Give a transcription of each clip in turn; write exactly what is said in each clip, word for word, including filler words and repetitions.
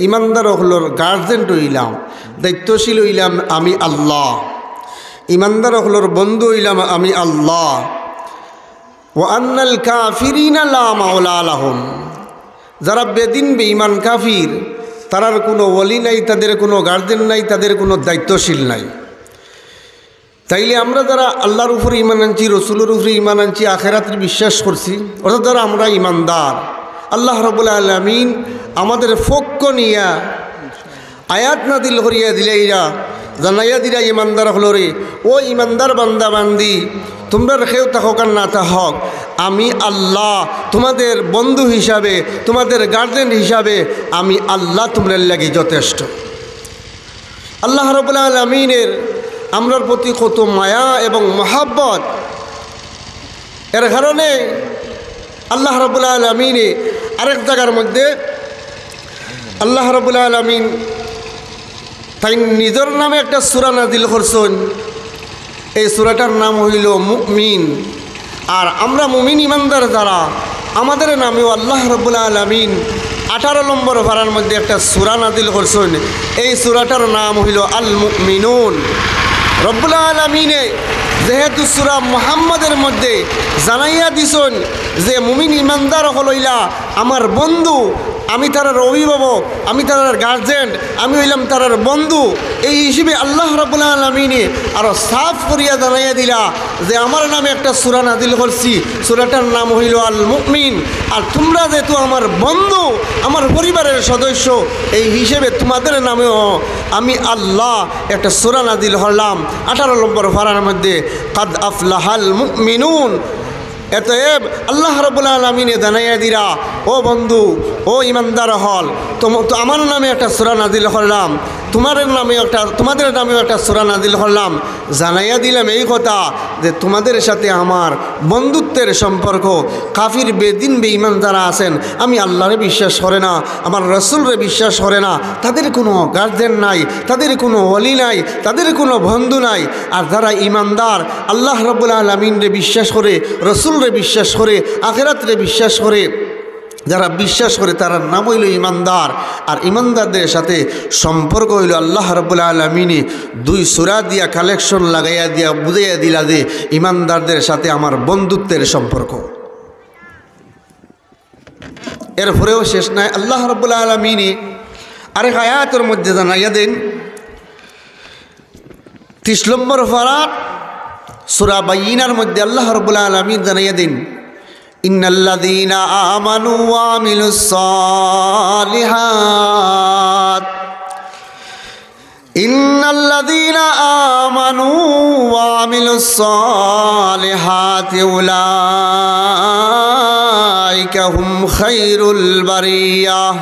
ইমানদার অকলর গার্জেন অইলাম, দায়িত্বশীল অইলাম আমি আল্লাহ, ইমানদার অকলর বন্ধু অইলাম আমি আল্লাহ। ওয়া আন্নাল কাফিরিনা লা মাওলা লাহুম, যারা বেদিন বেঈমান কাফির, তারার কোনো ওলি নাই, তাদের কোনো গার্জেন নাই, তাদের কোনো দায়িত্বশীল নাই। তাইলে আমরা যারা আল্লাহর উপরে ঈমান আনছি, রসুলের উপরে ঈমান আনছি, আখেরাতের বিশ্বাস করছি, অর্থাৎ যারা আমরা ঈমানদার, আল্লাহ রাব্বুল আলামিন আমাদের পক্ষ নিয়া আয়াত নাজিল করিয়া দিলাইরা, জানাইয়া দিলা ঈমানদার অকলরে, "ও ঈমানদার বান্দা বান্দি, তুমরার কেউ থাকউক আর না থাকউক, আমি আল্লাহ তোমাদের বন্ধু হিসাবে, তোমাদের গার্জেন হিসাবে আমি আল্লাহ তুমরার লাগি যথেষ্ট।" আল্লাহ রাব্বুল আলামিনের আমরার প্রতি কত মায়া এবং মহাব্বত, এর কারণে আল্লাহ রাব্বুল আলামিনে আরেক জায়গার মধ্যে আল্লাহ রাব্বুল আলামিন তাইন নিজর নামে একটা সূরা নাজিল করছইন। এই সূরাটার নাম অইলো মুমিন। আর আমরা মুমিন ঈমানদার যারা, আমাদের নামেও আল্লাহ রাব্বুল আলামিন আঠারো নম্বর পারার মধ্যে একটা সূরা নাজিল করছইন। এই সূরাটার নাম অইলো আল মুমিনুন। রাব্বুল আলামিনে যেহেতু সূরা মুহাম্মদের মধ্যে জানাইয়া দিছইন যে মুমিন ঈমানদার অকল অইলা আমার বন্ধু, আমি তারার অভিভাবক, আমি তারার গার্জেন, আমি অইলাম তারার বন্ধু। এই হিসেবে আল্লাহ রাব্বুল আলামিনে আরো সাফ করিয়া জানাইয়া দিলা যে আমার নামে একটা সূরা নাজিল করছি, সূরাটার নাম অইলো আল মুমিন। আর তুমরা যেহেতু আমার বন্ধু, আমার পরিবারের সদস্য, এই হিসেবে তোমাদের নামেও আমি আল্লাহ একটা সূরা নাজিল করলাম আঠারো নম্বর পারার মধ্যে, কাদ আফলাহাল মুমিনুন। অতএব আল্লাহ রাব্বুল আলামিনে জানাইয়া দিরা, ও বন্ধু, ও ঈমানদার অকল, তো আমার নামে একটা সূরা নাজিল করলাম, তোমাদের নামে একটা, তোমাদের নামেও একটা সূরা নাজিল করলাম, জানাইয়া দিলাম এই কথা যে তোমাদের সাথে আমার বন্ধুত্বের সম্পর্ক। কাফির বেদিন বেঈমান যারা আছেন, আমি আল্লাহরে বিশ্বাস করে না, আমার রসুলরে বিশ্বাস করে না, তাদের কোনো গার্জেন নাই, তাদের কোনো ওলি নাই, তাদের কোনো বন্ধু নাই। আর যারা ঈমানদার, আল্লাহ রাব্বুল আলামিনরে বিশ্বাস করে, রসুলরে বিশ্বাস করে, আখেরাতরে বিশ্বাস করে, যারা বিশ্বাস করে, তারার নাম অইলো ঈমানদার। আর ঈমানদারদের সাথে সম্পর্ক অইলো আল্লাহ রাব্বুল আলামিনে দুই সূরা দিয়া কালেকশন লাগাইয়া দিয়া বুঝাইয়া দিলা যে ঈমানদারদের সাথে আমার বন্ধুত্বের সম্পর্ক। এরপরেও শেষ নাই, আল্লাহ রাব্বুল আলামিনে আরেক আয়াতর মধ্যে জানাইয়া দেন, তিরিশ নম্বর পারার সূরা বাইয়িনার মধ্যে আল্লাহ রাব্বুল আলামিন জানাইয়া দেন, ইন্নাল্লাযীনা আমানু ওয়া আমিলুস সালিহাত, ইন্নাল্লাযীনা আমানু ওয়া আমিলুস সালিহাতি উলাইকা হুম খায়রুল বারিয়াহ।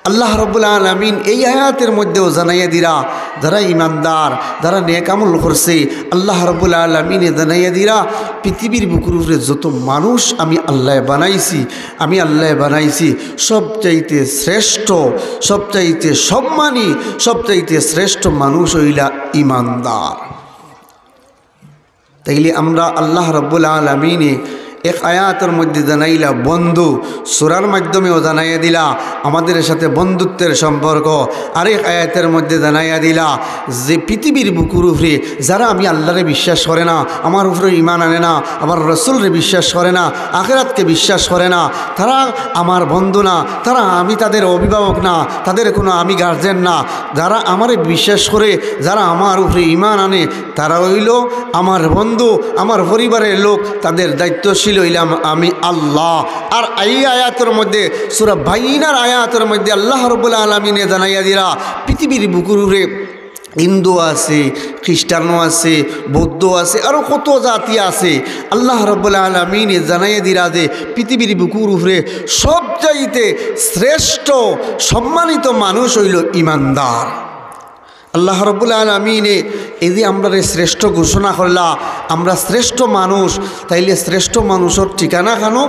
আল্লাহ রাব্বুল আলামিন এই আয়াতের মধ্যেও জানাইয়া দিরা, যারা ঈমানদার, যারা নেক আমল করছে, আল্লাহ রাব্বুল আলামিনে জানাইয়া দিরা, পৃথিবীর বুকুর উপরে যত মানুষ আমি আল্লায় বানাইছি, আমি আল্লায় বানাইছি, সবচাইতে শ্রেষ্ঠ, সবচাইতে সম্মানী, সবচাইতে শ্রেষ্ঠ মানুষ অইলা ঈমানদার। তাইলে আমরা আল্লাহ রাব্বুল আলামিনে এক আয়াতর মধ্যে জানাইলা বন্ধু, সূরার মাধ্যমেও জানাইয়া দিলা আমাদের সাথে বন্ধুত্বের সম্পর্ক। আরেক আয়াতের মধ্যে জানাইয়া দিলা যে পৃথিবীর বুকুর উপরে যারা আমি আল্লাহরে বিশ্বাস করে না, আমার উপরে ঈমান আনে না, আমার রসুলরে বিশ্বাস করে না, আখেরাতকে বিশ্বাস করে না, তারা আমার বন্ধু না, তারা, আমি তাদের অভিভাবক না, তাদের কোনো আমি গার্জেন না। যারা আমারে বিশ্বাস করে, যারা আমার উপরে ঈমান আনে, তারা অইলো আমার বন্ধু, আমার পরিবারের লোক, তাদের দায়িত্বশীল অইলাম আমি আল্লাহ। আর এই আয়াতর মধ্যে, সূরা বাইয়িনার আয়াতর মধ্যে আল্লাহ রাব্বুল আলামিনে জানাইয়া দিরা, পৃথিবীর বুকুর উপরে হিন্দু আছে, খ্রিস্টানও আছে, বৌদ্ধ আছে, আরো কত জাতি আছে। আল্লাহ রাব্বুল আলামিনে জানাইয়া দিরা যে পৃথিবীর বুকুর উপরে সবচাইতে শ্রেষ্ঠ, সম্মানিত মানুষ অইলো ঈমানদার। আল্লাহ রাব্বুল আলামিনে এই যে আমরারে শ্রেষ্ঠ ঘোষণা করলা, আমরা শ্রেষ্ঠ মানুষ, তাইলে শ্রেষ্ঠ মানুষর ঠিকানা কানো?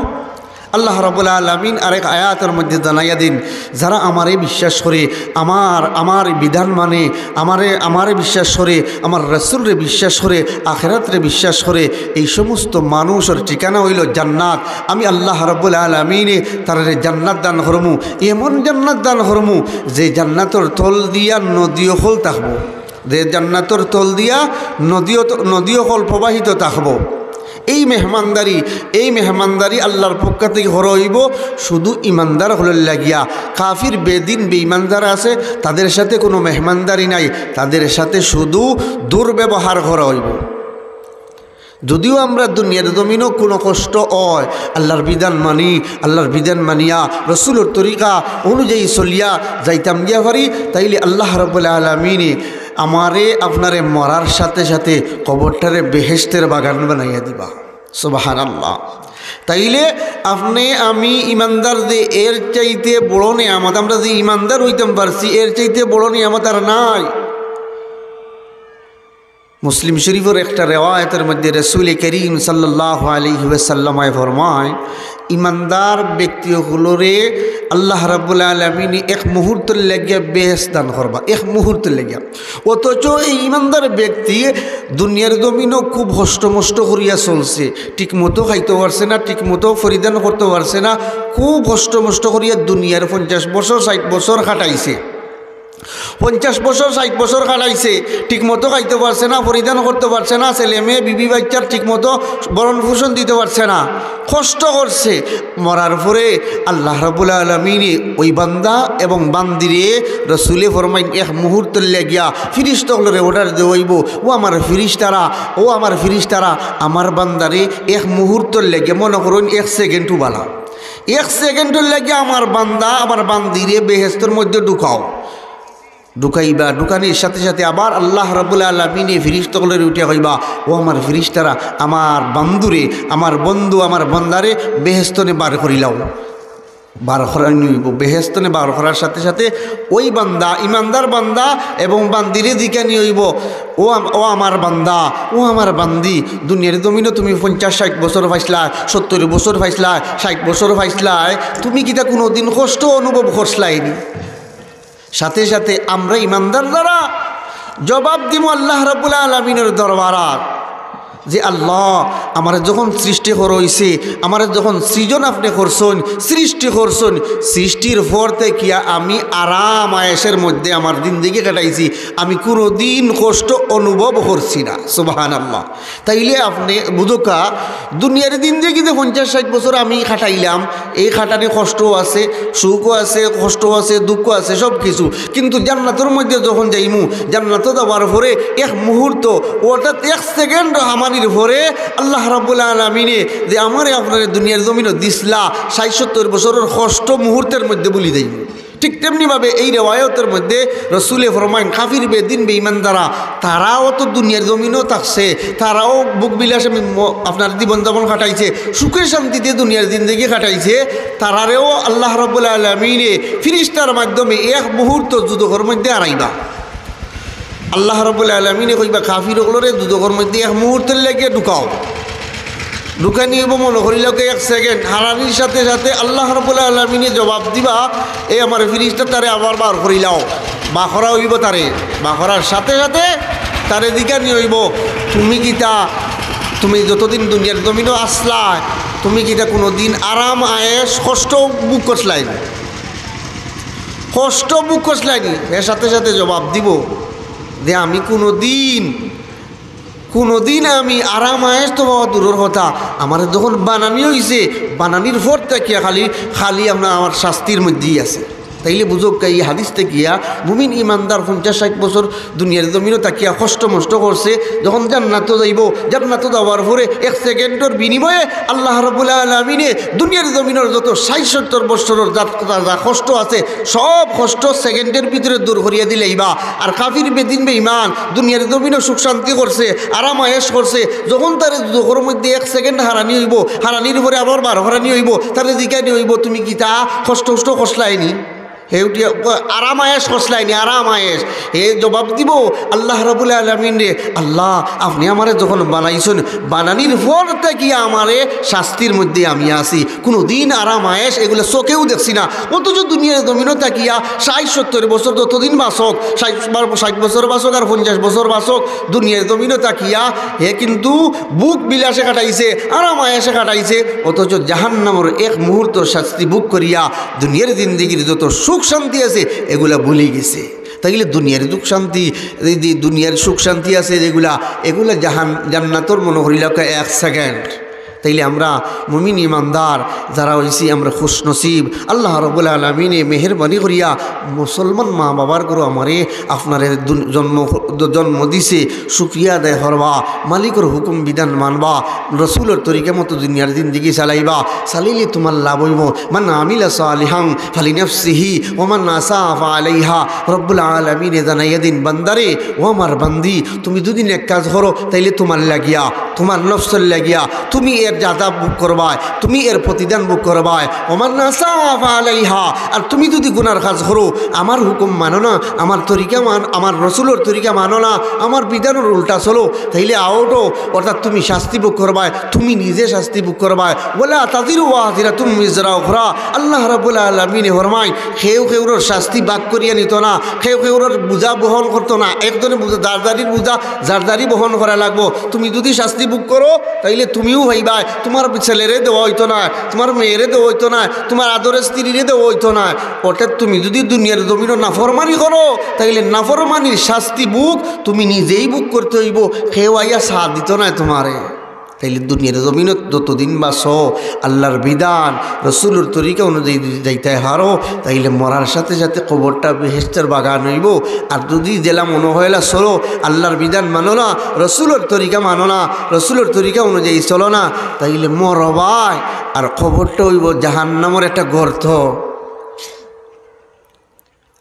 আল্লাহ রাব্বুল আলামিন আরেক আয়াতর মধ্যে জানাইয়া দিন, যারা আমারে বিশ্বাস করে, আমার, আমার বিধান মানে, আমারে, আমারে বিশ্বাস করে, আমার রাসূলরে বিশ্বাস করে, আখেরাতরে বিশ্বাস করে, এই সমস্ত মানুষর ঠিকানা অইলো জান্নাত। আমি আল্লাহ রাব্বুল আলামিনে তারারে জান্নাত দান করমু, এমন জান্নাত দান করমু যে জান্নাতর তল দিয়া নদী অকল থাকবো, যে জান্নাতর তল দিয়া নদী অত-, নদী অকল প্রবাহিত থাকবো। এই মেহমানদারি, এই মেহমানদারি আল্লাহর পক্ষ থাকি করা অইবো শুধু ইমানদার অকলর লাগিয়া। কাফির, বেদিন, বেইমান যারা আছে, তাদের সাথে কোনো মেহমানদারি নাই, তাদের সাথে শুধু দুর্ব্যবহার করা অইবো। যদিও আমরা দুনিয়ার জমিনো কোনো কষ্ট অয়, আল্লাহর বিধান মানি, আল্লাহর বিধান মানিয়া রসুলর তরিকা অনুযায়ী চলিয়া যাইতাম গিয়া পারি, তাইলে আল্লাহ রাব্বুল আলামিনে আমারে আপনারে মরার সাথে সাথে কবরটারে বেহেশতের বাগান বানাইয়া দিবা। সুবহানাল্লাহ। তাইলে আপনে আমি ইমানদার, যে এর চাইতে বড় নিয়ামত, আমরা যে ইমানদার অইতাম পারছি, এর চাইতে বড় নিয়ামত আর নাই। মুসলিম শরীফর একটা রেওয়ায়তর মধ্যে রসুল করিম সাল্লাল্লাহু আলাইহি ওয়াসাল্লামে ফরমায়, ইমানদার ব্যক্তি অকলরে আল্লাহ রাব্বুল আলামিন এক মুহূর্তর লাগিয়া বেহেশত দান করবা, এক মুহূর্তর লাগিয়া। অথচ এই ইমানদার ব্যক্তি দুনিয়ার জমিনো খুব কষ্ট মষ্ট করিয়া চলছে, ঠিক মতো খাইতে পারছে না, ঠিক মতো পরিধান করতে পারছে না, খুব কষ্ট মষ্ট করিয়া দুনিয়ার পঞ্চাশ বছর, ষাইট বছর কাটাইছে। পঞ্চাশ বছর, ষাইট বছর কাটাইছে, ঠিক মতো খাইতে পারছে না, পরিধান করতে পারছে না, ছেলে মেয়ে বিবি বাচ্চার ঠিক মতো ভরণ পোষণ দিতে পারছে না, কষ্ট করছে। মরার পরে আল্লাহ রাব্বুল আলামিনে ওই বান্দা এবং বান্দিরে, রসুলে ফরমাইন, এক মুহূর্তর লাগিয়া ফিরিস্তা অকলরে order দেওয়া অইবো, "ও আমার ফিরিস্তারা, ও আমার ফিরিস্তারা, আমার বান্দারে এক মুহূর্তর লাগিয়া, মনে করইন এক সেকেন্ড বালা, এক সেকেন্ডর লাগিয়া আমার বান্দা, আমার বান্দিরে বেহেশতর মধ্যে ঢুকাও।" ঢুকাইবা, ঢুকানির সাথে সাথে আবার আল্লাহ রাব্বুল আলামিনে ফিরিস্তা অকলরে উঠিয়া কইবা, "ও আমার ফিরিস্তারা, আমার বান্দুরে, আমার বন্ধু, আমার বান্দারে বেহেশতনে বার করিলাও।" বার করানি অইবো। বেহেশতনে বার করার সাথে সাথে ওই বান্দা, ইমানদার বান্দা এবং বান্দিরে জিকানি অইবো, "ও আম-, ও আমার বান্দা, ও আমার বান্দি, দুনিয়ার জমিনো তুমি পঞ্চাশ ষাইট বছর পাইছলায়, সত্তইর বছর পাইছলায়, ষাইট বছর পাইছলায়, তুমি কিতা কুনুদিন কষ্ট অনুভব করছলায়নি?" সাথে সাথে আমরা ইমানদার যারা জবাব দিমু আল্লাহ রাব্বুল আলামিনর দরবারো যে, "আল্লাহ, আমারে যখন সৃষ্টি করা অইছে, আমারে যখন সৃজন আপনে করছইন, সৃষ্টি করছইন, সৃষ্টির পর থাকিয়া আমি আরাম আয়েশের মধ্যে আমার জিন্দেগি কাটাইছি, আমি কুনুদিন কষ্ট অনুভব করছি না।" সুবহানাল্লাহ। তাইলে আপনে বুঝউক্কা, দুনিয়ার জিন্দেগি যে পঞ্চাশ ষাইট বছর আমি কাটাইলাম, এই কাটানি কষ্টও আছে, সুখও আছে, কষ্টও আছে, দুঃখ আছে, সব কিছু। কিন্তু জান্নাতর মধ্যে যখন যাইমু, জান্নাতো যাওয়ার পরে এক মুহূর্ত, অর্থাৎ এক সেকেন্ড হামানির পরে আল্লাহ রাব্বুল আলামিনে যে আমারে আপনারে দুনিয়ার জমিনো দিছলা, ষাইট সত্তইর বছরর কষ্ট মুহূর্তর মধ্যে ভুলি যাইমু। ঠিক তেমনিভাবে এই রেওয়ায়তর মধ্যে রসুলে ফরমাইন, কাফির, বেদিন, বেইমান যারা, তারাও তো দুনিয়ার জমিনো থাকছে, তারাও ভোগ বিলাসে ম-, আপনার জীবনযাপন কাটাইছে, সুখে শান্তিতে দুনিয়ার জিন্দেগি কাটাইছে, তারারেও আল্লাহ রাব্বুল আলামিনে ফিরিস্তার মাধ্যমে এক মুহূর্ত দুজখর মধ্যে হারাইবা। আল্লাহ রাব্বুল আলামিনে কইবা, "কাফির অকলরে দুজখর মধ্যে এক মুহূর্তর লাগিয়া ঢুকাও।" ঢুকানি অইবো, মনো করিলাও এক সেকেন্ড, হারানির সাথে সাথে আল্লাহ রাব্বুল আলামিনে জবাব দিবা, "এ আমার ফিরিস্তা, তারে আবার বার করিলাও, বার করা অইবো তারে।" বার করার সাথে সাথে তারে জিকানি অইবো, "তুমি কিতা, তুমি যতদিন দুনিয়ার জমিনো আছলায়, তুমি কিতা কুনুদিন আরাম, আয়েশ, কষ্ট ভোগ করছলায়নি? কষ্ট ভোগ করছলায়নি?" এর সাথে সাথে জবাব দিবো যে, "আমি কুনুদিন, কুনুদিন আমি আরাম আয়েশ তো পাওয়া দূরর কথা, আমারে যখন বানানি অইছে, বানানির পর থাকিয়া খালি, খালি আপনার আমার শাস্তির মধ্যেই আছে।" তাইলে বুঝউক্কা, এই হাদিস থাকিয়া মুমিন ইমানদার পঞ্চাশ ষাইট বছর দুনিয়ার জমিনো থাকিয়া কষ্ট মষ্ট করছে, যখন জান্নাতো যাইবো, জান্নাতো যাওয়ার পরে এক সেকেন্ডর বিনিময়ে আল্লাহ রাব্বুল আলামিনে দুনিয়ার জমিনর যত ষাইট সত্তর বছরর যা, যা, যা কষ্ট আছে, সব কষ্ট সেকেন্ডর ভিতরে দূর করিয়া দিলাইবা। আর কাফির, বেদিন, বেইমান দুনিয়ার জমিনো সুখ শান্তি করছে, আরাম আয়েশ করছে, যখন তারে দুজখর মধ্যে এক সেকেন্ড হারানি অইবো, হারানির পরে আবার বার করানি অইবো, তারে জিকানি অইবো, "তুমি কিতা কষ্ট কষ্ট করছলায়নি?" হে উঠিয়া কয়, "আরাম আয়েশ খসলাইনি, আরাম আয়েশ।" হে জবাব দিবো আল্লাহ রাব্বুল আলামিনরে, "আল্লাহ, আপনে আমারে যখন বানাইছইন, বানানির পর থাকিয়া আমারে শাস্তির মধ্যে আমি আছি, কুনুদিন আরাম আয়েশ এগুলা চোখেও দেখছি না।" অথচ দুনিয়ার জমিনো থাকিয়া ষাইট সত্তইর বছর যতদিন বাঁচউক, ষাইট বার-, ষাইট বছর বাঁচউক আর পঞ্চাশ বছর বাঁচউক, দুনিয়ার জমিনো থাকিয়া হে কিন্তু ভোগ বিলাসে কাটাইছে, আরাম আয়েশে কাটাইছে, অথচ জাহান্নামর এক মুহূর্তর শাস্তি ভোগ করিয়া দুনিয়ার জিন্দেগির যত সুখ শান্তি আছে এগুলা ভুলি গেছে। তাইলে দুনিয়ার সুখ শান্তি, এই যে দুনিয়ার সুখ শান্তি আছে যেগুলা, এগুলা জাহান-, জান্নাতর মনো করিলাউক্কা এক সেকেন্ড। তাইলে আমরা মুমিন ইমানদার যারা অইছি, আমরা খুশনসিব। আল্লাহ রাব্বুল আলামিনে মেহেরবানি করিয়া মুসলমান মা বাবার ঘরো আমারে আপনারে দুন-, জন্ম, জন্ম দিছে, শুকরিয়া আদায় করবা, মালিকর হুকুম বিধান মানবা, রসুলর তরিকা মতো দুনিয়ার জিন্দেগি চালাইবা, চালাইলে তুমার লাভ অইবো। মান আমিলা সালিহান ফালিনাফসিহি ওয়া মান আসাআ ফাআলাইহা। রব্বুল আলামিনে জানাইয়া দিন, বান্দারে, ও আমার বান্দি, তুমি যুদি নেক কাজ করো, তাইলে তুমার লাগিয়া, তুমার নফসর লাগিয়া, তুমি এর আযাব ভোগ করবায়, তুমি এর প্রতিদান ভোগ করবায়। ওয়া মান আসাআ ফাআলাইহা, আর তুমি যুদি গুনার কাজ করো, আমার হুকুম মানো না, আমার তরিকা মান-, আমার রসুলর তরিকা মানো না, আমার বিধানর উল্টা চলো, তাইলে আউটো, অর্থাৎ তুমি শাস্তি ভোগ করবায়, তুমি নিজে শাস্তি ভোগ করবায়। ওয়ালা তাজিরু ওয়াজিরাতুম ওয়িজরা উখরা। আল্লাহ রাব্বুল আলামিনে ফরমাইন, কেউ কেউরর শাস্তি ভাগ করিয়া নিতো না, কেউ কেউরর বুঝা বহন করতো না। একজনে বুঝা, যার যারির বুঝা যার যারি বহন করা লাগবো। তুমি যুদি শাস্তি ভোগ করো, তাইলে তুমিও পাইবায়, তুমার ছেলেরে দেওয়া অইতো নায়, তুমার মেয়েরে দেওয়া অইতো নায়, তুমার আদরের স্ত্রীরে দেওয়া অইতো নায়। অর্থাৎ তুমি যুদি দুনিয়ার জমিনো নাফরমানি করো, তাইলে নাফরমানির শাস্তি ভোগ তুমি নিজেই ভোগ করতে অইবো, কেউ আইয়া সাথ দিতো নায় তুমারে। তাইলে দুনিয়ার জমিনো যতদিন বাঁচো, আল্লাহর বিধান, রসুলর তরিকা অনুযায়ী যুদি যাইতায় পারো, তাইলে মরার সাথে সাথে কবরটা বেহেশতর বাগান অইবো। আর যুদি যেলা মনো অয়লা চলো, আল্লাহর বিধান মানো না, রসুলর তরিকা মানো না, রসুলর তরিকা অনুযায়ী চলো না, তাইলে মরবায়, আর কবরটা অইবো জাহান্নামর একটা গর্ত।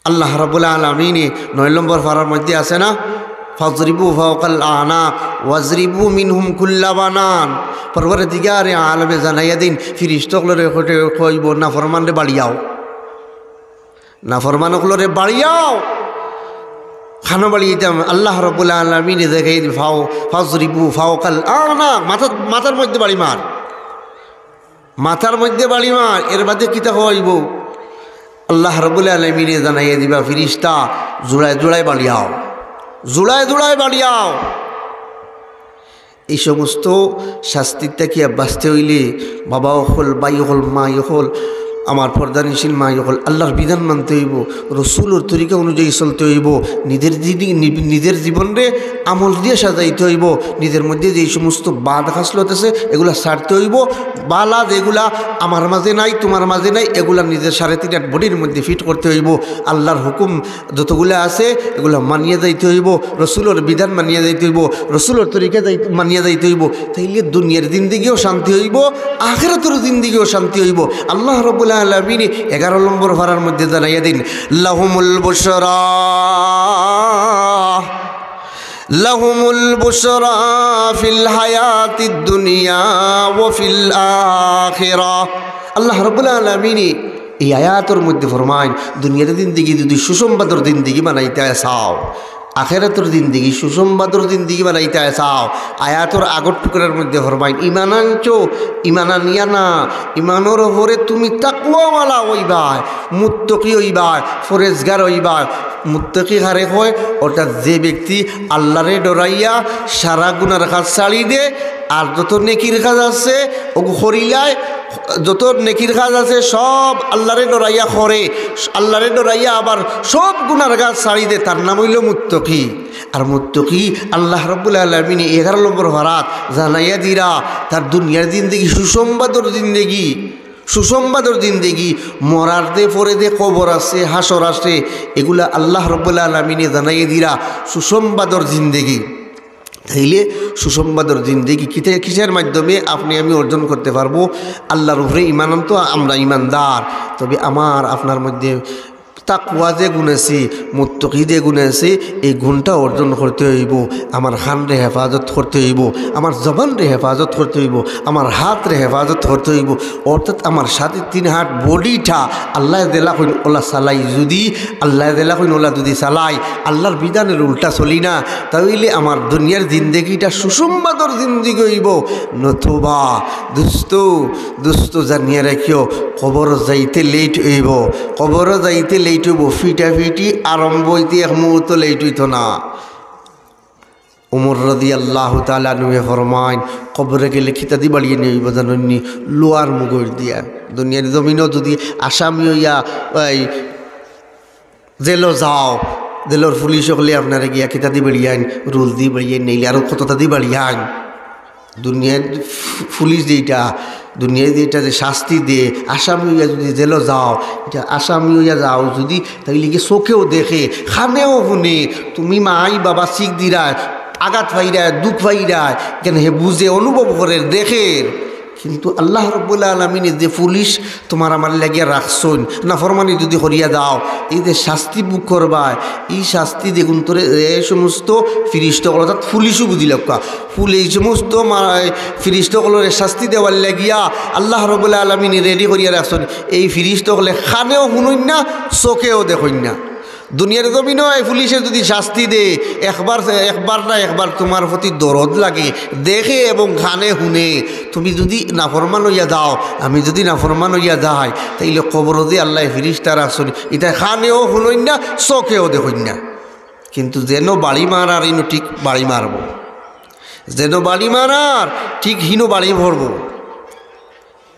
আল্লাহ রাব্বুল আলামিনে নয় নম্বর পারার মধ্যে আছে না, "ফাজরিবু ফাওকাল আনাক ওয়াজরিবু মিনহুম কুল্লা বানান।" পরওয়ারদিগারে আলমে জানাইয়া দিন, ফিরিস্তা অকলরে কইবো, "নাফরমানরে বাড়িয়াও, নাফরমান অকলরে বাড়িয়াও।" খানো বাড়িয়াইতাম, আল্লাহ রাব্বুল আলামিনে দেখাই দিন, ফাও, "ফাজরিবু ফাওকাল আনাক", মাথার, মাথার মধ্যে বাড়ি মার। মাথার মধ্যে বাড়ি মার, এর বাদে কিতা অইবো? আল্লাহ রাব্বুল আলামিনে জানাইয়া দিবা, "ফিরিস্তা, জুড়ায় জুড়ায় বাড়িয়াও, জুড়ায় জুড়ায় বাড়িয়াও।" এই সমস্ত শাস্তি থাকিয়া বাঁচতে অইলে বাবা অকল, ভাই অকল, মা অকল, আমার পর্দানিশীল মা অকল, আল্লাহর বিধান মানতে অইবো, রসুলর তরিকা অনুযায়ী চলতে অইবো, নিজের জিদি-, নি-, নিজের জীবনরে আমল দিয়া সাজাইতে অইবো, নিজের মধ্যে যেই সমস্ত বাদ খাসলত আছে এগুলা ছাড়তে অইবো, বালা যেগুলা আমার মাঝে নাই, তুমার মাঝে নাই, এগুলা নিজের সাড়ে তিন আট বডির মধ্যে ফিট করতে অইবো। আল্লাহর হুকুম যতগুলা আছে এগুলা মানিয়া যাইতে অইবো, রসুলর বিধান মানিয়া যাইতে অইবো, রসুলর তরিকা যাই-, মানিয়া যাইতে অইবো। তাইলে দুনিয়ার জিন্দেগিও শান্তি অইবো, আখেরাতর জিন্দেগিও শান্তি অইবো। আল্লাহ রাব্বুল আলামিনে এগারো নম্বর পারার মধ্যে জানাইয়া দিন, "লাহুমুল বুশরা, লাহুমুল বুশরা ফিল হায়াতিদ দুনিয়া ওয়া ফিল আখিরা।" আল্লাহ রাব্বুল আলামিনে এই আয়াতর মধ্যে ফরমাইন, দুনিয়ার জিন্দেগি যুদি সুসংবাদর জিন্দেগি বানাইতায় চাও, আখেরাতর জিন্দেগি, সুসংবাদর জিন্দেগি বানাইতায় চাও, আয়াতর আগর টুকরার মধ্যে ফরমাইন, "ইমান আনছো, ইমান আনিয়া না, ইমানর উপরে তুমি তাকওয়াওয়ালা অইবায়, মুত্তাকি অইবায়, পরেজগার অইবায়।" মুত্তাকি কারে কয়? অর্থাৎ যে ব্যক্তি আল্লাহরে ডরাইয়া সারা গুনার কাজ ছাড়ি দে, আর যত নেকির কাজ আছে ওগু করিলায়, যত নেকির কাজ আছে সব আল্লাহরে ডরাইয়া করে, আল্লাহরে ডরাইয়া আবার সব গুনার কাজ ছাড়ি দে, তার নাম অইলো মুত্তাকি। আর মুত্তাকি আল্লাহ রাব্বুল আলামিনে এগারো নম্বর পারাত জানাইয়া দিরা, তার দুনিয়ার জিন্দেগি সুসংবাদর জিন্দেগি, সুসংবাদর জিন্দেগি, মরার দে পরে দে কবর আছে, হাশর আছে, এগুলা আল্লাহ রাব্বুল আলামিনে জানাইয়া দিরা সুসংবাদর জিন্দেগি। তাইলে সুসংবাদর জিন্দেগি কিতে-, কিসের মাধ্যমে আপনি আমি অর্জন করতে পারবো? আল্লাহর উপরে ইমান আনতো আমরা ইমানদার, তবে আমার আপনার মধ্যে তাকওয়া যে গুণ আছে, মুত্তাকি যে গুণ আছে, এই গুণটা অর্জন করতে অইবো। আমার কানরে হেফাজত করতে অইবো, আমার জবানরে হেফাজত করতে অইবো, আমার হাতরে হেফাজত করতে অইবো। অর্থাৎ আমার সাড়ে তিন হাত bodyটা আল্লায় যেলা কইন ওলা চালাই যুদি, আল্লায় যেলা কইন ওলা যুদি চালাই, আল্লার বিধানের উল্টা চলি না, তাইলে আমার দুনিয়ার জিন্দেগিটা সুসংবাদর জিন্দেগি অইবো। নতুবা দোস্ত, দোস্ত জানিয়া রাখিও, কবর যাইতে late অইবো। কবর যাইতে late অইবো, ফিটাফিটি আরম্ভ অইতে এক মুহূর্ত late অইতো না। উমর রাদিয়াল্লাহু তাআলা আনহুয়ে ফরমাইন, কবরে গেলে কিতাদি বাড়িয়া নিয়া অইবো জানইননি? লোয়ার মুগুর দিয়া। দুনিয়ার জমিনো যুদি আসামি অইয়া ওই জেলো যাও, জেলর পুলিশ অকলে আপনারে গিয়া কিতাদি বাড়িয়াইন, রুলদি বাড়িয়াইন, নাইলে আরো কততাদি বাড়িয়াইন। দুনিয়ার ফু-, পুলিশ যেটা, দুনিয়ায় যেটা যে শাস্তি দে, আসামি অইয়া যুদি জেলো যাও, ইটা আসামি অইয়া যাও যুদি, তাইলে কি চোখেও দেখে, কানেও হুনে, তুমি মাই বাবা চিক দিরায়, আঘাত পাইরায়, দুখ পাইরায়, কেনে হে বুঝে, অনুভব করের, দেখের। কিন্তু আল্লাহ রাব্বুল আলামিনে যে পুলিশ তুমার আমার লাগিয়া রাখছইন, নাফরমানি যুদি করিয়া যাও, এই যে শাস্তি ভোগ করবায়, এই শাস্তি যেগুন তোরে যে সমস্ত ফিরিস্তা অকল, অর্থাৎ পুলিশও বুঝি লউক্কা, পুলিশ, এই সমস্ত মা-, ফিরিস্তা অকলরে শাস্তি দেওয়ার লাগিয়া আল্লাহ রাব্বুল আলামিনে ready করিয়া রাখছইন। এই ফিরিস্তা অকলে কানেও হুনইন না, চোখেও দেখইন না। দুনিয়ার জমিনো এই পুলিশে যুদি শাস্তি দে, একবার, একবার না একবার তুমার প্রতি দরদ লাগে, দেখে এবং কানে হুনে। তুমি যুদি নাফরমান অইয়া যাও, আমি যুদি নাফরমান অইয়া যাই, তাইলে কবরো যে আল্লায় ফিরিস্তা রাখছইন, ইটা কানেও হুনইন না, চোখেও দেখইন না। কিন্তু যেনো বাড়ি মারার, ইনো ঠিক বাড়ি মারবো, যেনো বাড়ি মারার, ঠিক হিনো বাড়ি মারবো।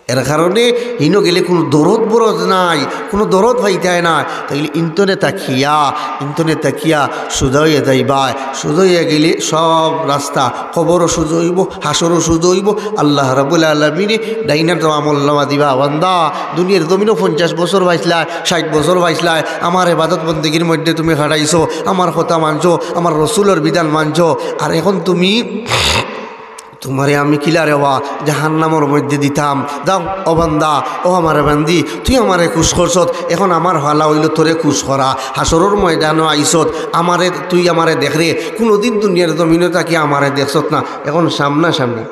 এর কারণে হিনো গেলে কুনু দরদ বরদ নাই, কুনু দরদ পাইতায় নায়। তাইলে ইন্তনে তাকিয়া, ইন্তনে তাকিয়া সুজা অইয়া যাইবায়। সুজা অইয়া গেলে সব রাস্তা, কবরও সুজা অইবো, হাশরও সুজা অইবো। আল্লাহ রাব্বুল আলামিনে ডাইনাত আমলনামা দিবা, "বান্দা, দুনিয়ার জমিনো পঞ্চাশ বছর পাইছলায়, ষাইট বছর পাইছলায়, আমার ইবাদত বন্দেগির মধ্যে তুমি খাটাইছো, আমার কথা মানছো, আমার রসুলর বিধান মানছো, আর এখন তুমি তুমারে আমি কিলা রেবা জাহান্নামর মধ্যে দিতাম। যাও, ও বান্দা, ও আমার বান্দি, তুই আমারে খুশ করছত, এখন আমার ফালা অইলো তোরে খুশ করা। হাশরর ময়দানো আইছত, আমারে, তুই আমারে দেখরে, কুনুদিন দুনিয়ার জমিনো থাকি আমারে দেখছত না, এখন সামনাসামনি,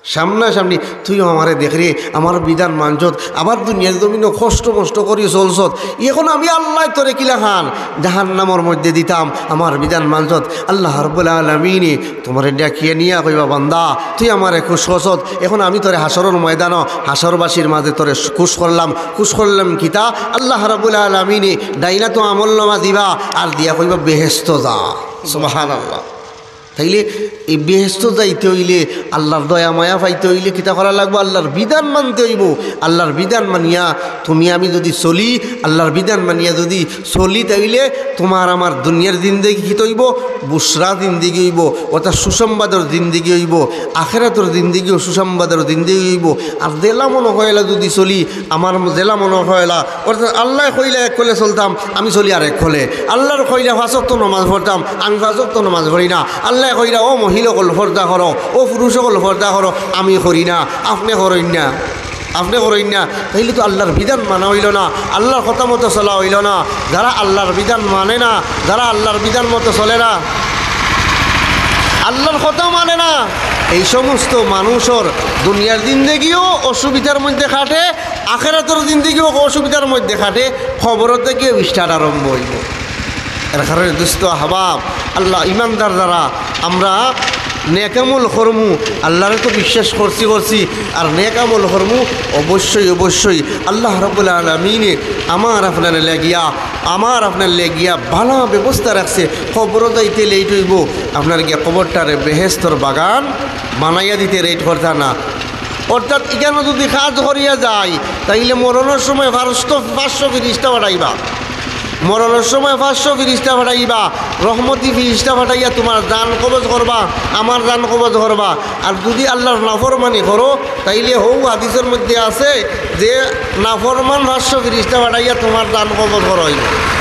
সামনাসামনি তুইও আমারে দেখরে, আমার বিধান মানছত, আবার দুনিয়ার জমিনো কষ্ট মষ্ট করি চলছত, এখন আমি আল্লায় তোরে কিলাখান জাহান্নামর মধ্যে দিতাম, আমার বিধান মানছত।" আল্লাহ রাব্বুল আলামিনে তুমারে ডাকিয়া নিয়া কইবা, "বান্দা, তুই আমারে খুশ করছত, এখন আমি তোরে হাশরর ময়দানো, হাশরবাসীর মাঝে তোরে খুশ করলাম।" খুশ করলাম কিতা? আল্লাহ রাব্বুল আলামিনে ডাইনাতো আমলনামা দিবা, আর দিয়া কইবা, "বেহেস্তো যা।" সুবহানাল্লাহ। তাইলে এই বেহেস্তো যাইতে অইলে, আল্লার দয়া মায়া পাইতে অইলে কিতা করা লাগবো? আল্লার বিধান মানতে অইবো। আল্লার বিধান মানিয়া তুমি আমি যুদি চলি, আল্লার বিধান মানিয়া যুদি চলি, তাইলে তুমার আমার দুনিয়ার জিন্দেগি কিতা অইবো? বুশরা জিন্দেগি অইবো, অর্থাৎ সুসংবাদর জিন্দেগি অইবো, আখেরাতর জিন্দেগিও সুসংবাদর জিন্দেগি অইবো। আর যেলা মনো অয় অলা যুদি চলি, আমার যেলা মনো অয় অলা, অর্থাৎ আল্লায় কইলা এক কলে চলতাম, আমি চলি আরেক কলে। আল্লায় কইলা পাঁচ ওয়াক্ত নমাজ পড়তাম, আমি পাঁচ ওয়াক্ত নমাজ পড়ি না। আল্লায় কইলা, "ও মহিলা অকল পর্দা করো, ও পুরুষ অকল পর্দা করো", আমি করি না, আপনে করইন না, আপনে করইন না। তাইলে তো আল্লার বিধান মানা অইলো না, আল্লার কথা মতো চলা অইলো না। যারা আল্লার বিধান মানে না, যারা আল্লার বিধান মতো চলে না, আল্লার কথা মানে না, এই সমস্ত মানুষর দুনিয়ার জিন্দেগিও অসুবিধার মধ্যে কাটে, আখেরাতর জিন্দেগিও অসুবিধার মধ্যে কাটে, কবরর থাকিও start আরম্ভ অইবো। এর কারণে দোস্ত আহবাব, আল্লাহ, ইমানদার যারা, আমরা নেক আমল করমু, আল্লারে তো বিশ্বাস করছি, করছি, আর নেক আমল করমু অবশ্যই, অবশ্যই। আল্লাহ রাব্বুল আলামিনে আমার আপনার লাগিয়া, আমার আপনার লাগিয়া ভালা ব্যবস্থা রাখছে। কবরো যাইতে late অইবো, আপনার গিয়া কবরটারে বেহেস্তর বাগান বানাইয়া দিতে late করতা না। অর্থাৎ ইখানো যুদি কাজ করিয়া যাই, তাইলে মরণর সময় পাঁচশো, পাঁচশো ফিরিস্তা পাঠাইবা। মরণর সময় পাঁচশো ফিরিস্তা পাঠাইবা, রহমতি ফিরিস্তা পাঠাইয়া তুমার জান কবজ করবা, আমার জান কবজ করবা। আর যুদি আল্লার নাফরমানি করো, তাইলে হউ হাদিসর মধ্যে আছে যে নাফরমান পাঁচশো ফিরিস্তা পাঠাইয়া তুমার জান কবজ করা অইবো।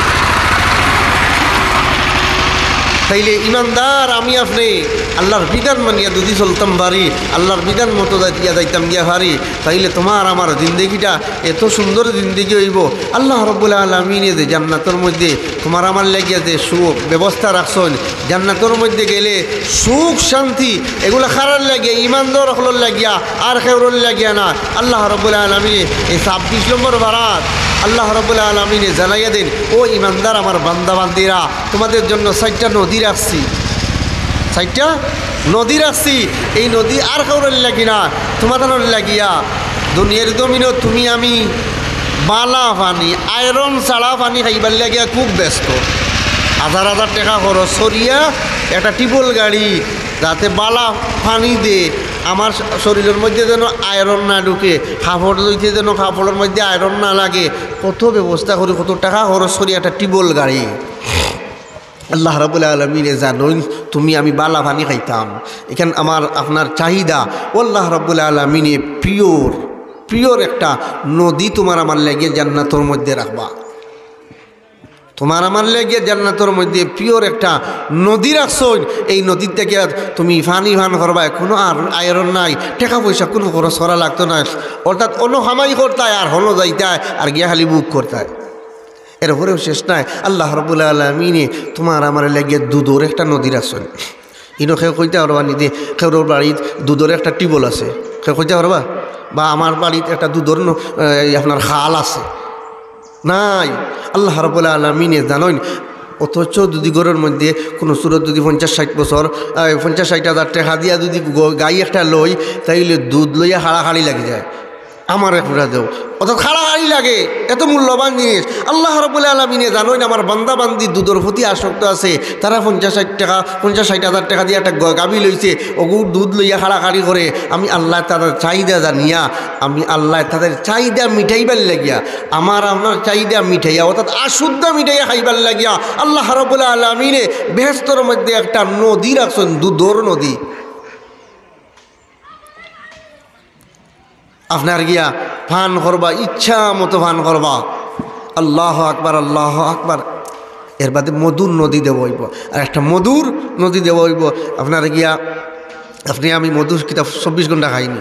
তাইলে ইমানদার আমি আপনে আল্লাহর বিধান মানিয়া যদি চলতাম পারি, আল্লাহর বিধান মতো যা-, ইয়া যাইতাম গিয়া পারি, তাইলে তুমার আমার জিন্দেগিটা এত সুন্দর জিন্দেগি অইবো। আল্লাহ রাব্বুল আলামিনে যে জান্নাতর মধ্যে তুমার আমার লাগিয়া যে সুখ ব্যবস্থা রাখছইন, জান্নাতর মধ্যে গেলে সুখ শান্তি, এগুলা কারার লাগিয়া? ইমানদার অকলর লাগিয়া, আর কেউরর লাগিয়া না। আল্লাহ রাব্বুল আলামিনে এই ছাব্বিশ নম্বর পারাত আল্লাহ রাব্বুল আলামিনে জানাইয়া দেন, "ও ইমানদার আমার বান্দা বান্দিরা, তোমাদের জন্য চাইরটা নদী রাখছি, চাইরটা নদী রাখছি। এই নদী আর কাউরর লাগি না, তোমাদের লাগিয়া।" দুনিয়ার জমিনো তুমি আমি বালা পানি, আয়রন ছাড়া পানি খাইবার লাগিয়া খুব ব্যস্ত। হাজার হাজার টেকা খরচ করিয়া একটা টিউবওয়েল গাড়ি, যাতে বালা পানি দে, আমার শরীলর মধ্যে যেন আয়রন না ঢুকে, কাপড় ধুইতে যেন কাপড়র মধ্যে আয়রন না লাগে। কত ব্যবস্থা করি, কত টেকা খরচ করি একটা টিউবওয়েল গাড়ি। আল্লাহ রাব্বুল আলামিনে জানইন তুমি আমি বালা পানি খাইতাম। এখান আমার আপনার চাহিদা। ও আল্লাহ রাব্বুল আলামিনে পিওর, পিওর একটা নদী তুমার আমার লাগিয়া জান্নাতর মধ্যে রাখবা। তুমার আমার লাগিয়া জান্নাতর মধ্যে পিওর একটা নদী রাখছইন। এই নদীর থাকিয়া তুমি পানি পান করবায়, কোনো আর আয়রন নাই, টেকা পয়সা কোনো খরচ করা লাগতো নায়। অর্থাৎ অনো কামাই করতায় আর হনো যাইতায় আর গিয়া খালি ভোগ করতায়। এর উপরেও শেষ নাই, আল্লাহ রাব্বুল আলামিনে তুমার আমার লাগিয়া দুধর একটা নদী রাখছইন। ইনো কেউ কইতা পারবা নি যে কেউর বাড়িত দুধর একটা টিউবওয়েল আছে? কেউ কইতা পারবা? বা আমার বাড়িত একটা দুধর ন-, এই আপনার খাল আছে? নাই। আল্লাহ রাব্বুল আলামিনে জানইন। অথচ যদি ঘরর মধ্যে কোনো সুরত যদি পঞ্চাশ ষাইট বছর, আহ, পঞ্চাশ ষাইট হাজার টেকা দিয়া যদি গ-, গাই একটা লই, তাইলে দুধ লইয়া হাড়াহাড়ি লাগি যায়। আমার এক ফুটা দেও, অর্থাৎ হাড়াহাড়ি লাগে, এত মূল্যবান জিনিস। আল্লাহ রাব্বুল আলামিনে জানইন আমার বান্দা বান্দি দুধর প্রতি আসক্ত আছে, তারা পঞ্চাশ ষাইট টেকা, পঞ্চাশ ষাইট হাজার টেকা দিয়া একটা গ-, গাভী লইছে, ওগু দুধ লইয়া হাড়াহাড়ি করে। আমি আল্লাহ তাদের চাহিদা জানিয়া, আমি আল্লাহ তাদের চাহিদা মিটাইবার লাগিয়া, আমার আপনার চাহিদা মিটাইয়া, অর্থাৎ আশুদ্ধা মিটাইয়া খাইবার লাগিয়া আল্লাহ রাব্বুল আলামিনে বেহেস্তর মধ্যে একটা নদী রাখছইন, দুধর নদী। আপনার গিয়া পান করবা, ইচ্ছা মতো পান করবা। আল্লাহ আকবার, আল্লাহ আকবার। এর বাদে মধুর নদী দেওয়া অইবো, আর একটা মধুর নদী দেওয়া অইবো। আপনার গিয়া, আপনে আমি মধুর কিতা চব্বিশ ঘন্টা খাইনি,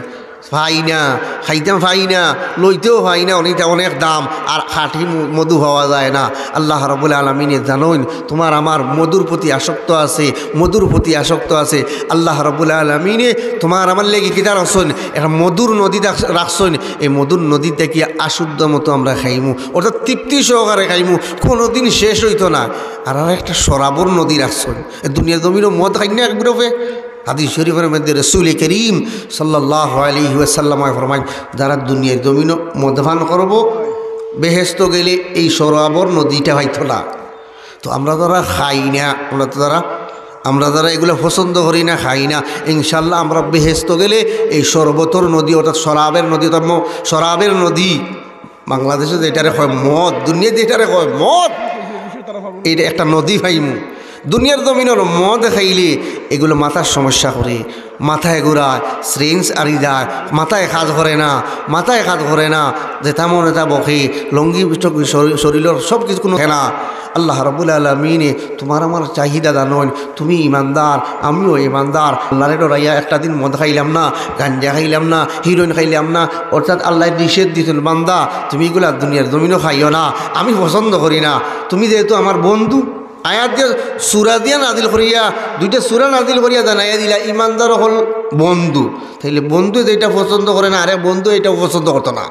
পাই না, খাইতাম পাই না, লইতেও পাই না, অনেকটা অনেক দাম, আর খাঁটি ম-, মধু পাওয়া যায় না। আল্লাহ রাব্বুল আলামিনে জানইন তুমার আমার মধুর প্রতি আসক্ত আছে, মধুর প্রতি আসক্ত আছে। আল্লাহ রাব্বুল আলামিনে তুমার আমার লাগি কিতা রাখছইন? একটা মধুর নদী রাখ-, রাখছইন। এই মধুর নদী থাকিয়া আশুদ্ধ মতো আমরা খাইমু, অর্থাৎ তৃপ্তি সহকারে খাইমু, কোনোদিন শেষ অইতো না। আর, আর একটা শরাবর নদী রাখছইন। এ দুনিয়ার জমিনো মদ খাইন না এক গ্রুপে? হাদিস শরীফর মধ্যে রাসূল করিম সাল্লাল্লাহু আলাইহি ওয়াসাল্লাম ফরমাইন, যারা দুনিয়ার জমিনো মদ পান করবো, বেহেস্তো গেলে এই শরাবর নদীটা পাইতো না। তো আমরা যারা খাই না, আমরা তো যারা, আমরা যারা এগুলা পছন্দ করি না, খাই না, ইনশাআল্লাহ আমরা বেহেস্তো গেলে এই শরবতর নদী, অর্থাৎ শরাবের নদী, অর্থাৎ ম-, শরাবের নদী, বাংলাদেশো যেটারে কয় মদ, দুনিয়াত যেটারে কয় মদ, এইটা একটা নদী পাইমু। দুনিয়ার জমিনর মদ খাইলে এগুলো মাথার সমস্যা করে, মাথায় ঘুরায়, স্রেঞ্জ আরি যায়, মাথায় কাজ করে না, মাথায় কাজ করে না, যেটা মনে তা বকে, লুঙ্গি পিছক শরী-, শরীলর সব কিছু কোনো থাকে না। আল্লাহ রাব্বুল আলামিনে তুমার আমার চাহিদা জানইন, তুমি ইমানদার, আমিও ইমানদার। আল্লাহরে ডরাইয়া একটা দিন মদ খাইলাম না, গাঞ্জা খাইলাম না, হিরোইন খাইলাম না, অর্থাৎ আল্লায় নিষেধ দিছইন, "বান্দা, তুমি ইগুলা দুনিয়ার জমিনো খাইও না, আমি পছন্দ করি না। তুমি যেহেতু আমার বন্ধু।" আয়াত দিয়া, সূরা দিয়া নাজিল করিয়া, দুইটা সূরা নাজিল করিয়া জানাইয়া দিলা, ইমানদার অকল বন্ধু। তাইলে বন্ধু যেটা পছন্দ করে না, আরে বন্ধু এটাও পছন্দ করতো না।